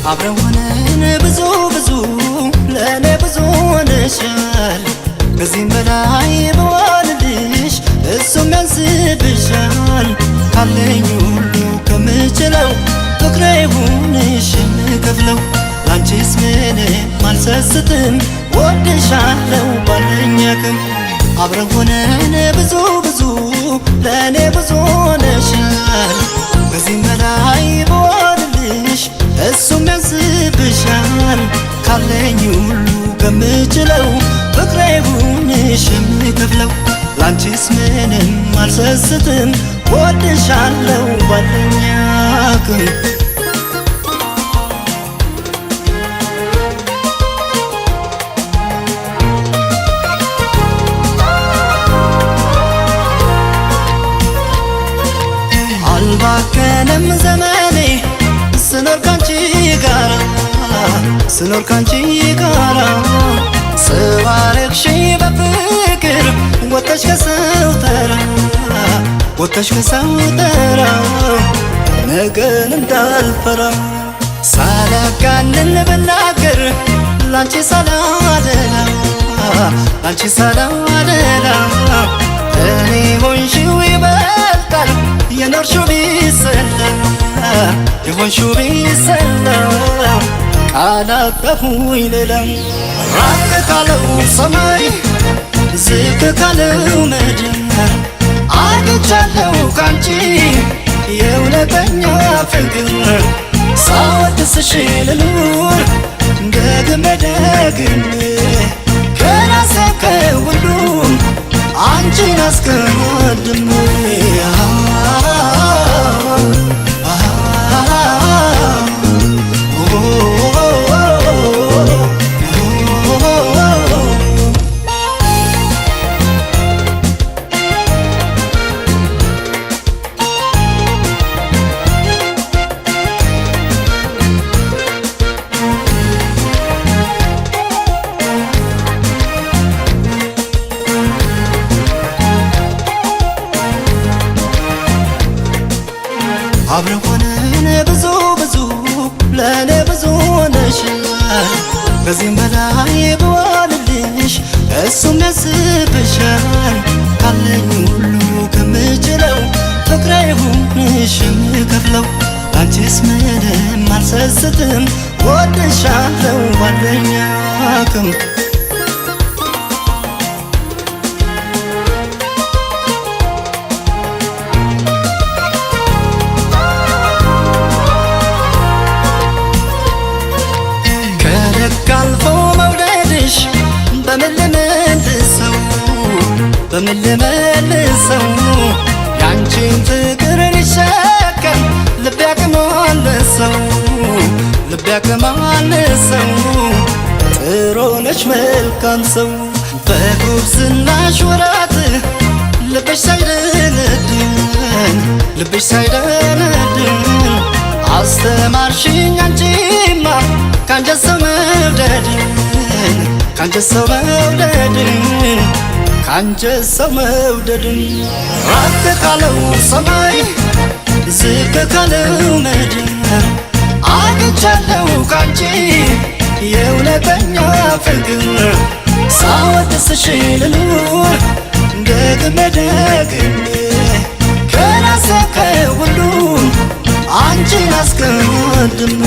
አብረን ሆነን ብዙ ብዙ ለእኔ ብዙ ሆነሻል። ከዚህም በላይ ብሆንልሽ እሱም ያንስብሻል። ካለኝ ሁሉ ከምችለው ፍቅሬ ይሁንሽ የምከፍለው፣ ላንቺስ ምንም አልሰስትም፣ ወድሻለው ባለኝ አቅም። አብረን ሆነን ብዙ ብዙ ለእኔ ብዙ ሆነሻል። ከዚህም በላይ ብሆንልሽ እሱም ያንስብሻል። ካለኝ ሁሉ ከምችለው ፍቅሬ ይሁንሽ የምከፍለው፣ ላንቺስ ምንም አልሰስትም፣ ወድሻለው ባለኝ አቅም። አልባከንም ዘመኔ ስኖር ካንቺ ጋራ፣ ስኖር ካንቺ ጋራ። ሰው አረግሽኝ በፍቅር ወጥተሽ ከሰው ተራ፣ ወጥተሽ ከሰው ተራ፣ ነገን እንዳልፈራ። ሳላጋንን ብናገር ላንቺ ሳላደላ፣ ላንቺ ሳላደላ፣ እኔ ሆንሽው ይበልጣል የኖርሽው ቢሰላ፣ የሆንሽው ቢሰላ፣ ቃላጠፉኝ ሌላ። ራቅ ካለው ሰማይ ዝቅ ካለው ምድር አግኝቻለሁ ካንቺ የእውነተኛ ፍቅር። ሳወድስሽ ልኑር ደግሜ ደግሜ፣ ከራሴ ከሁሉም አንቺን አስቀድሜ። አብረን ሆነን ብዙ ብዙ ለእኔ ብዙ ሆነሻል። ከዚህም በላይ ብሆንልሽ እሱም ያንስብሻል። ካለኝ ሁሉ ከምችለው ፍቅሬ ይሁንሽ የምከፍለው፣ ላንቺስ ምንም አልሰስትም፣ ወድሻለው ባለኝ አቅም። ከልክ አልፎ መውደድሽ በምን ልመልሰው፣ በምን ልመልሰው? ያንቺን ፍቅር ሊሸከም ልቤ አቅም አነሰው፣ ልቤ አቅም አነሰው። ጥሩ ነሽ መልካም ሰው፣ በጉብዝናሽ ወራት ልብሽ ሳይደነድን፣ ልብሽ ሳይደነድን፣ አስተማርሽኝ አንቺማ ካንጀት ሰው መውደድን፣ ካንጀት ሰው መውደድን፣ ካንጀት ሰው መውደድን። ራቅ ካለው ሰማይ ዝቅ ካለው ምድር አግኝቻለሁ ካንቺ የእውነተኛ ፍቅር። ሳወድስሽ ልኑር ደግሜ ደግሜ፣ ከራሴ ከሁሉም አንቺን አስቀድሜ።